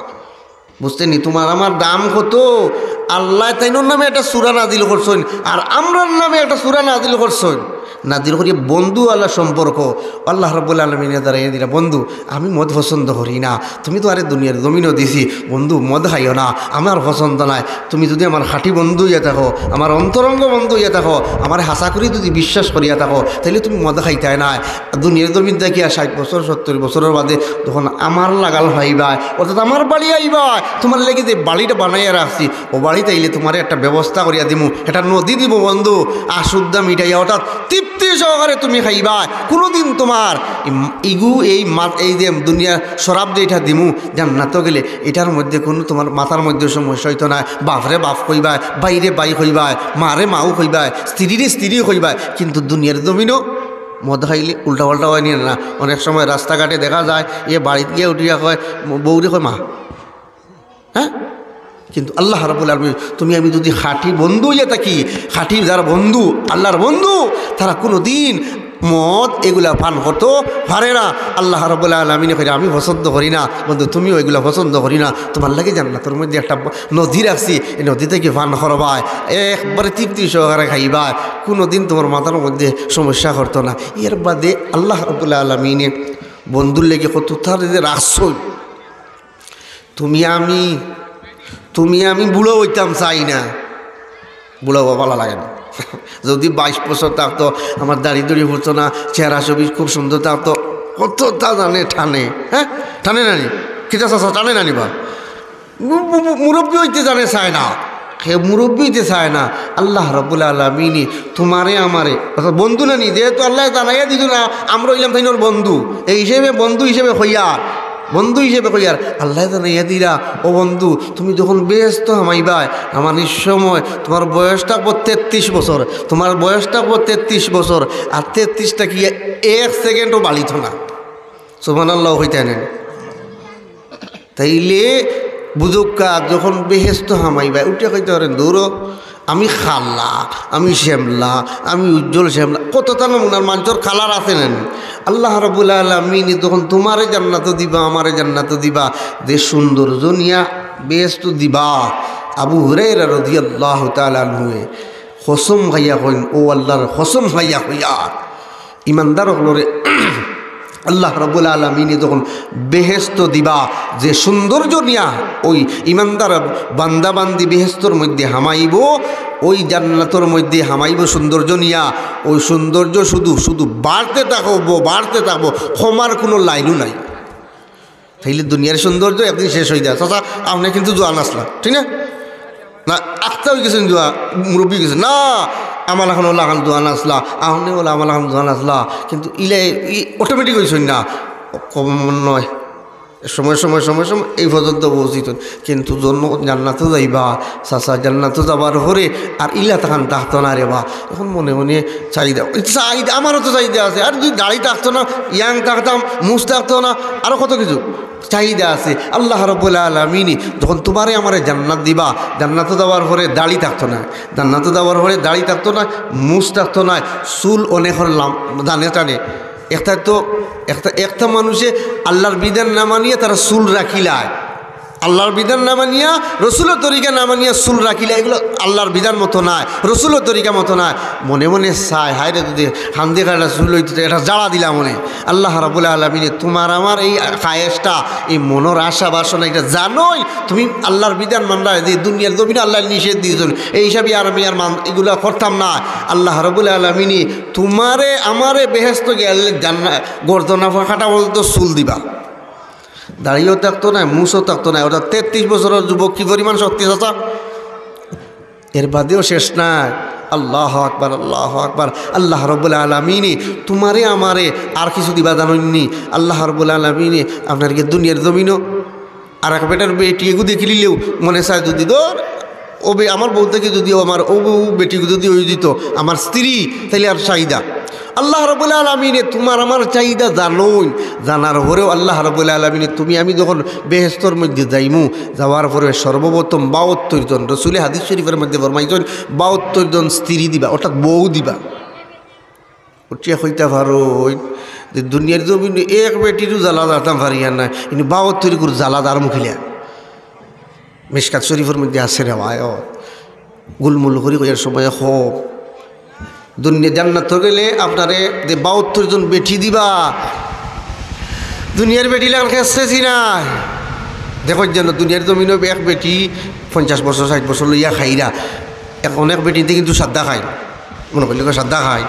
বুঝতে নি? তুমার আমার দাম কত? আল্লায় তাইনর নামে একটা সূরা নাজিল করছইন, আর আমরার নামে একটা সূরা নাজিল করছইন। নাজিল করিয়া বন্ধুআলা সম্পর্ক। আল্লাহ রাব্বুল আলামিনে জানাইয়া দিলা, "বন্ধু, আমি মদ পছন্দ করি না, তুমি তো আরে দুনিয়ার জমিনো দিছি, বন্ধু মদ খাইও না, আমার পছন্দ নায়। তুমি যদি আমার খাঁটি বন্ধু অইয়া থাকো, আমার অন্তরঙ্গ বন্ধু অইয়া থাকো, আমারে হাছা করি যদি বিশ্বাস করিয়া থাকো, তাইলে তুমি মদ খাইতায় নায়।" দুনিয়ার জমিন থাকিয়া ষাইট বছর, সত্তইর বছরর বাদে যখন আমার লাগাল পাইবায়, অর্থাৎ আমার বাড়ি আইবায়, তুমার লাগি যে বাড়িটা বানাইয়া রাখছি, ও বাড়িত আইলে তুমারে একটা ব্যবস্থা করিয়া দিমু, একটা নদী দিমু বন্ধু, আশুদ্ধা মিঠাইয়া, অর্থাৎ তৃপ্তি সহকারে তুমি খাইবায়। কুনুদিন তুমার ইম-, ইগু এই মা-, এই যে দুনিয়ার শরাব যেটা দিমু, জান্নাতো গেলে ইটার মধ্যে কুনু তুমার মাথার মধ্যে সমস্যা অইতো নায়। বাফরে বাফ কইবায়, ভাইরে ভাই কইবায়, মারে মাউ কইবায়, স্ত্রীরে স্ত্রী কইবায়। কিন্তু দুনিয়ার জমিনো মদ খাইলে উল্টা পাল্টা অয়নি না? অনেক সময় রাস্তাঘাটে দেখা যায়, এ বাড়িত গিয়া উঠিয়া কয়, বউরে কয়, "মা।" হ্যাঁ? কিন্তু আল্লাহ রাব্বুল আলামিন, তুমি আমি যদি খাঁটি বন্ধু অইয়া থাকি, খাঁটি যারা বন্ধু, আল্লাহর বন্ধু, তারা কুনুদিন মদ এগুলা পান করতো পারে না। আল্লাহ রাব্বুল আলামিনে কইরা, "আমি পছন্দ করি না, বন্ধু, তুমিও এগুলা পছন্দ করি না, তুমার লাগি জান্নাতর মধ্যে একটা ব-, নদী রাখছি, এই নদী থাকি পান করবায়, একবারে তৃপ্তি সহকারে খাইবায়, কুনুদিন তুমার মাথার মধ্যে সমস্যা করতো না।" এর বাদে আল্লাহ রাব্বুল আলামিনে বন্ধুর লাগি কত তার যে রাখছইন। তুমি আমি, তুমি আমি বুড়া অইতাম চাই না। বুড়া অওয়া ভালা লাগে না। যদি বাইশ বছর থাকতো, আমার দাড়ি দুড়ি পড়তো না, চেহারা ছবি খুব সুন্দর থাকতো, কততা জানে টানে, হ্যাঁ? টানে না নি? কিতা চাচা, টানে না নি বা? মু-, মু-, মু-, মুরব্বি অইতে জানে চায় না, হে মুরব্বি অইতে চায় না। আল্লাহ রাব্বুল আলামিনে তুমারে আমারে, অর্থাৎ বন্ধু না নি, যেহেতু আল্লায় জানাইয়া দিছইন না, আমরা অইলাম তাইনর বন্ধু, এই হিসেবে বন্ধু হিসেবে কইয়ার, বন্ধু হিসেবে কইয়ার, আল্লায় জানাইয়া দিরা, "ও বন্ধু, তুমি যখন বেহেস্তো হামাইবায়, হামানির সময় তুমার বয়স থাকবো তেত্রিশ বছর, তুমার বয়স থাকবো তেত্রিশ বছর, আর তেত্রিশ থাকি এক সেকেন্ডও বাড়িতো না।" সুবহানাল্লাহ কইতা নায়। তাইলে বুঝউক্কা, যখন বেহেস্তো হামাইবায়, উঠিয়া কইতা পারইন, "দূরো, আমি কালা, আমি শ্যামলা, আমি উজ্জ্বল শ্যামলা।" কততা নমুনার মানষর কালার আছে না নি? আল্লাহ রাব্বুল আলামিনে যখন তুমারে জান্নাতো দিবা, আমারে জান্নাতো দিবা, যে সৌন্দর্য নিয়া বেহেস্তো দিবা, আবু হুরায়রা রাদিয়াল্লাহু তাআলা আনহুয়ে কসম খাইয়া কইন, ও আল্লাহর কসম খাইয়া কইয়ার, ইমানদার অকলরে আল্লাহ রাব্বুল আলামিনে যখন বেহেস্তো দিবা, যে সৌন্দর্য নিয়া ওই ইমানদার বান্দা বান্দি বেহেস্তর মধ্যে হামাইবো, ওই জান্নাতর মধ্যে হামাইবো সৌন্দর্য নিয়া, ওই সৌন্দর্য শুধু, শুধু বাড়তে থাকবো, বাড়তে থাকবো, কমার কুনু লাইনও নাই। তাইলে দুনিয়ার সৌন্দর্য একদিন শেষ অই যায়। চাচা, আপনে কিন্তু জোয়ান আছলা, ঠিক না? না, আখতা অই গেছইন জোয়ান, মুরব্বি অই গেছইন। না, আমার লাখান অলা লাখান জোয়ান আছলা, আপনে অলা আমার লাখান জোয়ান আছলা, কিন্তু ইলা ই automatic অইছইন না, কম নয়। সময়, সময়, সময়, সময় এই পর্যন্ত পৌঁছিছইন। কিন্তু জন্য জান্নাতো যাইবা, চাচা, জান্নাতো যাবার পরে আর ইলা লাখান থাকতো না রে বা। এখন মনে মনে চাহিদা, চাহিদা, আমারও তো চাহিদা আছে। আর যদি দাড়ি থাকতো না, young থাকতাম, মুছ থাকতো না, আরো কত কিছু চাহিদা আছে। আল্লাহ রাব্বুল আলামিনে যখন তুমারে আমারে জান্নাত দিবা, জান্নাতো যাওয়ার পরে দাড়ি থাকতো না, জান্নাতো যাওয়ার পরে দাড়ি থাকতো না, মুছ থাকতো না, চুল অনেকর লাম-, জানে টানে। একটা তো, একটা, একটা মানুষে আল্লাহর বিধান না মানিয়া তারা চুল রাখিলায়, আল্লাহর বিধান না মানিয়া, রসুলর তরিকা না মানিয়া চুল রাখিলা, এগুলো আল্লাহর বিধান মতো নায়, রসুলর তরিকা মতো নায়। মনে মনে চায়, "হায় রে, যদি হান্দি কাটা চুল অইতো, তো এটা ঝাড়া দিলাম মনে।" আল্লাহ রাব্বুল আলামিনে তুমার আমার এই খায়েশটা, এই মনর আশা বাসনা, এটা জানইন তুমি আল্লাহর বিধান মানরায়, যে দুনিয়ার জমিনো আল্লায় নিষেধ দিছইন, এই হিসাবে আর আমি আর মান-, এগুলা করতাম না। আল্লাহ রাব্বুল আলামিনে তুমারে আমারে বেহেস্তো গেলে জান্না-, গর্দনা কাটা পর্যন্ত চুল দিবা। দাড়িও থাকতো না, মুছও থাকতো না। অর্থাৎ তেত্রিশ বছরর যুবক কি পরিমাণ শক্তি, চাচা? এর বাদেও শেষ নাই। আল্লাহু আকবার, আল্লাহু আকবার। আল্লাহ রাব্বুল আলামিনে তুমারে আমারে আর কিছু দিবা জানইন নি? আল্লাহ রাব্বুল আলামিনে আপনার কি দুনিয়ার জমিনো আর এক বেটার বেটি এগু দেখিলিলেও মনে চায় যদি ধর, ও বে-, আমার বউ থাকি যদি আমার ও বউ বেটি যদি অই দিত আমার স্ত্রী, তাইলে আর চাহিদা। আল্লাহ রাব্বুল আলামিনে তুমার আমার চাহিদা জানইন, জানার পরেও আল্লাহ রাব্বুল আলামিনে তুমি আমি যখন বেহেস্তর মধ্যে যাইমু, যাওয়ার পরে সর্বপ্রথম বাহাত্তর জন, রসুলে হাদিস শরীফর মধ্যে ফরমাইছইন, বাহাত্তর জন স্ত্রী দিবা, অর্থাৎ বউ দিবা। উঠিয়া কইতা পারইন যে দুনিয়ার জমিনো এক বেটিরও জ্বালা জারতাম পারিয়ার না, কিন্তু বাহাত্তর গুর জ্বালা জারমু কিলা। মিশকাত শরীফর মধ্যে আছে রেওয়ায়ত। গুলমুল করি কইয়ার সময় কম। দুনিয়া জান্নাতো গেলে আপনারে যে বাহাত্তর জন বেটি দিবা, দুনিয়ার বেটি লাখান খেসখেসি নায়। দেখো যেন দুনিয়ার জমিনো এক বেটি পঞ্চাশ বছর, ষাইট বছর লইয়া খাইরা, এক অনেক বেটিন্তে কিন্তু সাদ্দা খায়, মনে করলে কয় সাদ্দা খায়।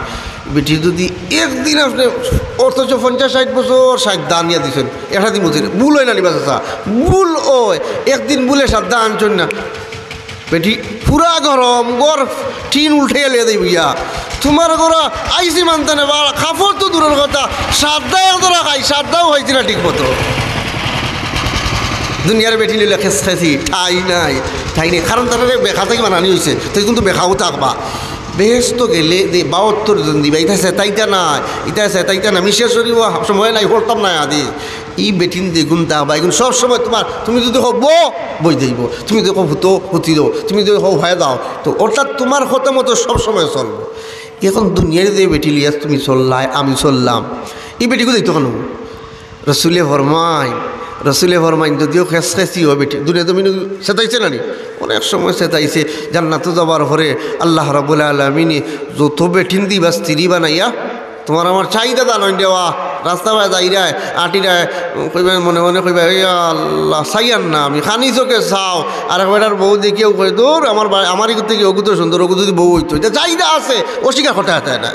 বেটি যদি একদিন আপনে, অথচ পঞ্চাশ ষাইট বছর সাদ্দা আনিয়া দিছইন, একটা দিন বুঝে, ভুল অয় না নি বা চাচা? ভুল অয়। একদিন ভুলে সাদ্দা আনছইন না, বেটি পুরা গরম, ঘর টিন উল্টাইয়া লইয়া যাইবো গিয়া। তুমার ঘরো আইছি মানতে না, বা কাপড় তো দূরর কথা, সাদ্দা এক ধরা খাই, সাদ্দাও খাইছি না ঠিক মতো। দুনিয়ার বেটি লইলে খেস খেসি, ঠাই নাই, ঠাই নাই, কারণ তারারে বেখা থাকি বানানি অইছে, তাই কিন্তু বেখাও থাকবা। বেহেস্তো গেলে যে বাহাত্তর জন দিবা, ইতা সেতাইতা না, ইতা সেতাইতা না, আমি শেষ করিব, সময় নাই, পড়তাম না আদি। ই বেটিন যেগুন থাকবা, এগুন সব সময় তুমার, তুমি যদি কও বো, বই যাইব, তুমি যদি কও হুতো, হুতি দেও, তুমি যদি কও হয়ে দাও, তো অর্থাৎ তুমার কথা মতো সব সময় চলবো। এখন দুনিয়ার যে বেটি লইয়া তুমি চললায়, আমি চললাম, ই বেটিগু যাইতো কেনে? রসুলে ফরমাইন, রসুলে ফরমাইন, যদিও খেস খেসি অয় বেটি, দুনিয়া জমিন সেতাইছে না নি? অনেক সময় সেতাইছে। জান্নাতো যাবার পরে আল্লাহ রাব্বুল আলামিনে যত বেটিন দিবা স্ত্রী বানাইয়া, তুমার আমার চাহিদা জানইন দেওয়া, রাস্তা বায় যাইরায়, আটিরায়, কইবা মনে মনে কইবা, "ইয়া আল্লাহ, চাইয়ার না আমি, খানি চোখে চাও।" আর এক বেটার বউ দেখিয়াও কয়, "দূর, আমার বা-, আমার ইগুর থাকি অগু তো সুন্দর, অগু যদি বউ অইতো।" ইতা চাহিদা আছে, অস্বীকার করতে হয় না।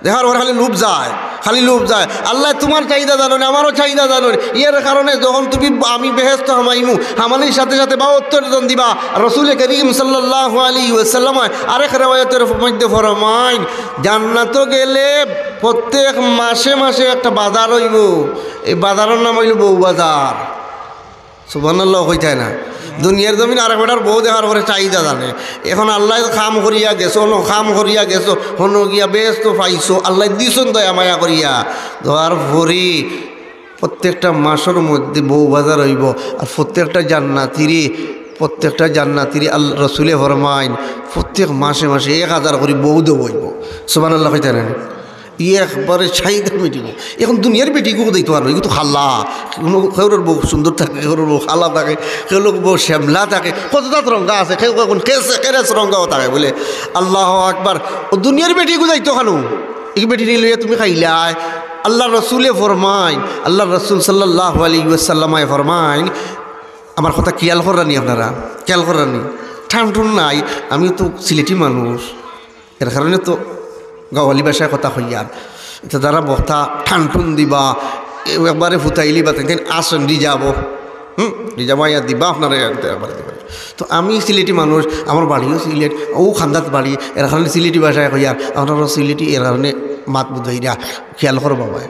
দেখার পরে খালি লোভ যায়, খালি লোভ যায়। আল্লায় তুমার চাহিদা জানইন, আমারও চাহিদা জানইন। এর কারণে যখন তুমি, আমি বেহেস্তো হামাইমু, হামানির সাথে সাথে বাহাত্তর জন দিবা। রসুলে করিম সাল্লাল্লাহু আলাইহি ওয়াসাল্লাম আরেক রেওয়ায়তের মধ্যে ফরমাইন, জান্নাতো গেলে প্রত্যেক মাসে মাসে একটা বাজার অইব, এই বাজারর নাম অইল বউ বাজার। সুবহানাল্লাহ কইতায় না? দুনিয়ার জমিন আরেক বেটার বউ দেখার পরে চাহিদা জানে। এখন আল্লায় কাম করিয়া গেছো, অনো কাম করিয়া গেছো, হনো গিয়া বেহেস্তো পাইছো, আল্লায় দিছইন দয়া মায়া করিয়া। দেওয়ার পরে প্রত্যেকটা মাসর মধ্যে বউ বাজার অইব, আর প্রত্যেকটা জান্নাতিরে, প্রত্যেকটা জান্নাতিরে আল-, রসুলে ফরমাইন, প্রত্যেক মাসে মাসে এক হাজার করি বউ দেওয়া অইব। সুবহানাল্লাহ কইতায় না? ই একবারে চাহিদা মিটিব। এখন দুনিয়ার বেটিগু যাইতো পারবো, ইগু তো কালা। কেউর বউ সুন্দর থাকে, কেউর বউ কালা থাকে, কেউর বউ শ্যামলা থাকে, কত জাত রঙা আছে, কেউ এখন কেস-, কেরেস রঙাও থাকে বলে। আল্লাহু আকবার। ও দুনিয়ার বেটিগু যাইতো কেনে? ই বেটিরে লইয়া তুমি খাইলায়। আল্লার রসুলে ফরমাইন, আল্লার রসুল সাল্লাল্লাহু আলাইহি ওয়াসাল্লামে ফরমাইন, আমার কথা খেয়াল কররা নি আপনারা? খেয়াল কররা নি? ঠান টুন নাই, আমি তো সিলেটি মানুষ, এর কারণে তো গাওয়ালি ভাষায় কথা কইয়ার। ইতা যারা বক্তা ঠান টুন দিবা, এ-, একবারে ফুতাইলি বা তাইন আসন রিজার্ভ, হুম, রিজার্ভ আইয়া দিবা আপনারা, একবারে দিবা। তো আমি সিলেটি মানুষ, আমার বাড়িও সিলেট, ও খান্দাত বাড়ি, এর কারণে সিলেটি ভাষায় কইয়ার, আপনারা সিলেটি, এর কারণে মাত বুঝাইরা, খেয়াল করবা ভাই।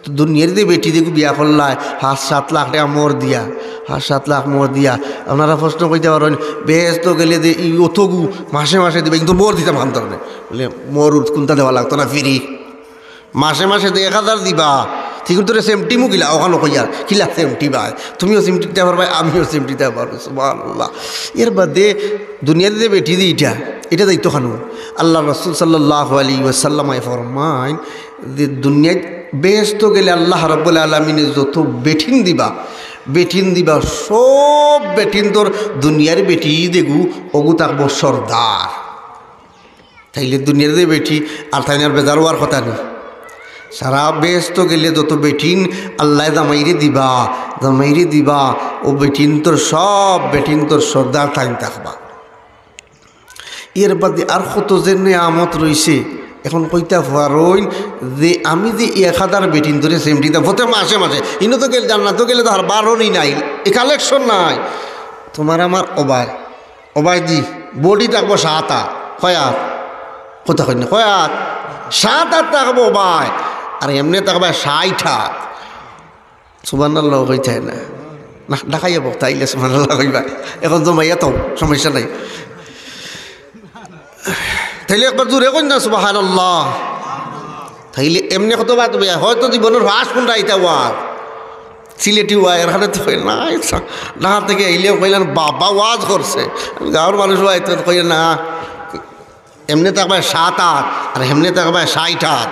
তো দুনিয়ার যে বেটি দেখো বিয়া করলায়, পাঁচ সাত লাখ টেকা মোহর দিয়া, পাঁচ সাত লাখ মোহর দিয়া। আপনারা প্রশ্ন করতা পারইন, বেহেস্তো গেলে যে ই অতগু মাসে মাসে দিবা, কিন্তু মোহর দিতাম হান ধরনে। বলে, মোহর উঠ-, কুনটা দেওয়া লাগতো না, ফিরি। মাসে মাসে যে এক হাজার দিবা, ঠিক তোরে সেমটিমু কিলা, অখানো কইয়ার, কিলা সেমটিবায়। তুমিও সেমটিতা পারবায়, আমিও সেমটিতা পারবো, সুবহানাল্লাহ। এর বাদে দুনিয়ার যে বেটি যে ইটা, ইটা যাইতো কেনে? আল্লার রসুল সাল্লাল্লাহু আলাইহি ওয়াসাল্লামে ফরমাইন, যে দুনিয়াত বেহেস্তো গেলে আল্লাহ রাব্বুল আলামিনে যত বেটিন দিবা, বেটিন দিবা, সব বেটিন্তর দুনিয়ার বেটি দেখো, অগু থাকবো সর্দার। তাইলে দুনিয়ার যে বেটি, আর তাইন আর বেজার অওয়ার কথা নি। সারা বেহেস্তো গেলে যত বেটিন আল্লায় জামাইরে দিবা, জামাইরে দিবা, ও বেটিন্তর সব বেটিন্তর সর্দার তাইন থাকবা। এর বাদে আর কত যে নিয়ামত রইছে, এখন কইতা পারইন যে আমি যে এক হাজার বেটিন্তরে সেমটিতাম, ফতে মাসে মাসে, ইনো তো গেলে, জান্নাতো গেলে তো আর বারোনি নাই, এ কালেকশন নাই। তুমার আমার ওবায়, ওবায় দি, বডি থাকবো সাত আত, কয় আত? কথা কইন না, কয় আত? সাত আত থাকবো ওবায়, আর এমনে থাকবায় ষাইট আত। সুবহানাল্লাহ কইতায় না? না, ঢাকাইয়া বক্তা আইলে সুবহানাল্লাহ কইবা। এখন জমাইয়া তো সমস্যা নাই। তাইলে একবার জোরে কইন না সুবহানাল্লাহ। তাইলে এমনে কত বাদ হবে, হয়তো জীবনর ফাঁস কোনটা আইতা ওয়াজ, সিলেটি ওয়াজ, এর কারণে তো কই না, আচ্ছা, ঢাকা থাকি আইলে কইলেন, "বাবা ওয়াজ করছে।" আমি গাঁওর মানুষ ওয়াজ তো কই না, এমনে থাকবায় সাত আত, আর হেমনে থাকবায় ষাইট আত।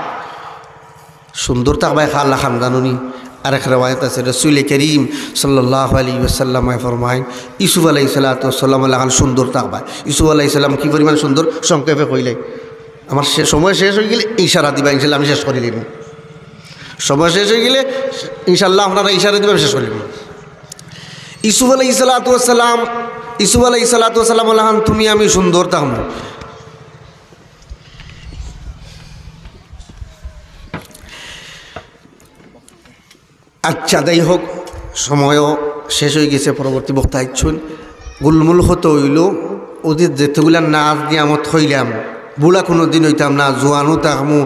সুন্দর থাকবায় খালা খান্দানো নি। আরেক রেওয়ায়ত আছে, রসুল করিম সাল্লাল্লাহু আলাইহি ওয়াসাল্লামে ফরমাইন, ইউসুফ আলাইহিস সালাতু ওয়াস সালাম লাখান সুন্দর থাকবায়। ইউসুফ আলাইহিস সালাম কি পরিমাণ সুন্দর, সংক্ষেপে কইলে। আমার শে-, সময় শেষ অইগেলে ইশারা দিবা, ইনশাল্লাহ আমি শেষ করিলিমু। সময় শেষ অইগেলে ইনশাল্লাহ আপনারা ইশারা দিবা, আমি শেষ করিলিমু। ইউসুফ আলাইহিস সালাতু ওয়াস সালাম, ইউসুফ আলাইহিস সালাতু ওয়াস সালাম লাখান তুমি আমি সুন্দর থাকমু। আচ্ছা, যাই হোক, সময়ও শেষ অইগেছে, পরবর্তী বক্তা আইছইন। গুলমুল কত অইলো, অউ যে যেতগুলা নাজ নিয়ামত কইলাম, বুড়া কুনুদিন অইতাম না, জোয়ানউ থাকমু।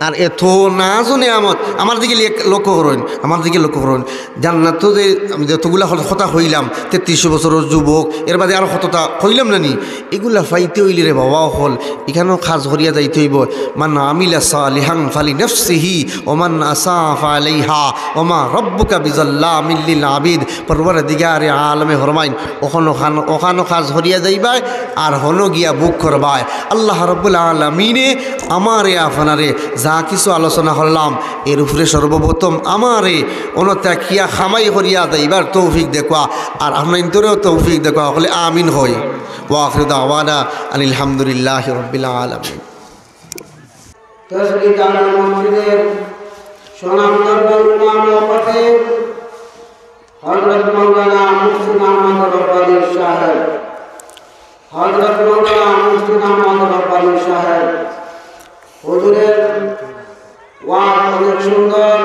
আর এত নাজ ও নেয়ামত, আমার দিকে লে-, লক্ষ্য করইন, আমার দিকে লক্ষ্য করইন। জান্নাতো যে আমি যতগুলা হ-, কথা কইলাম, তেত্রিশশো বছরর যুবক, এর বাদে আরো কততা কইলাম না নি? ইগুলা পাইতে অইলে রে বাবা অকল, ইখানও কাজ করিয়া যাইতে অইবো। মান আমিলা সালিহান ফালিনাফসিহি ওয়া মান আসাআ ফাআলাইহা ওয়া মা রাব্বুকা বিজাল্লামিল লিল আবিদ। পরওয়ারদিগারে আলমে ফরমাইন, অখান, অখান, অখানও কাজ করিয়া যাইবায়, আর হনো গিয়া ভোগ করবায়। আল্লাহ রাব্বুল আলামিনে আমারে আপনারে যা কিছু আলোচনা করলাম, এর উপরে সর্বপ্রথম আমারে অনো থাকিয়া কামাই করিয়া যাইবার তৌফিক দেউক্কা, আর আপনাইন্তরেও তৌফিক দেউক্কা। হকলে আমিন কই। ওয়া আখিরু দাওয়ানা আনিল হামদুলিল্লাহি রাব্বিল আলামিন। তশরিফ আনা মসজিদের সুনামধন্য ইমাম ও খতিব হযরত মাওলানা মুহসিন আহমদ রব্বানী সাহেব, হযরত মাওলানা মুহসিন আহমদ রব্বানী সাহেব, হুজুরের ওয়াজ অনেক সুন্দর।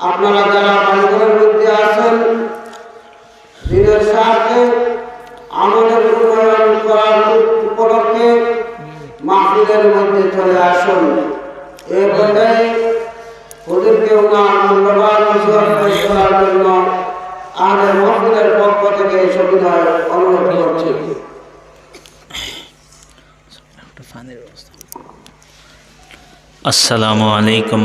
আপনারা যারা বাড়িঘরের মধ্যে আছেন, দিনের স্বার্থে আমলের উন্নয়ন করার উপলক্ষে মাহফিলের মধ্যে চলে আসুন। এ পর্যায়ে হুজুরকে ওনার মূল্যবান নসিহত পেশ করার জন্য আহলে মাহফিলের পক্ষ থেকে সবিনয় অনুরোধ করছি। আসসালামু আলাইকুম।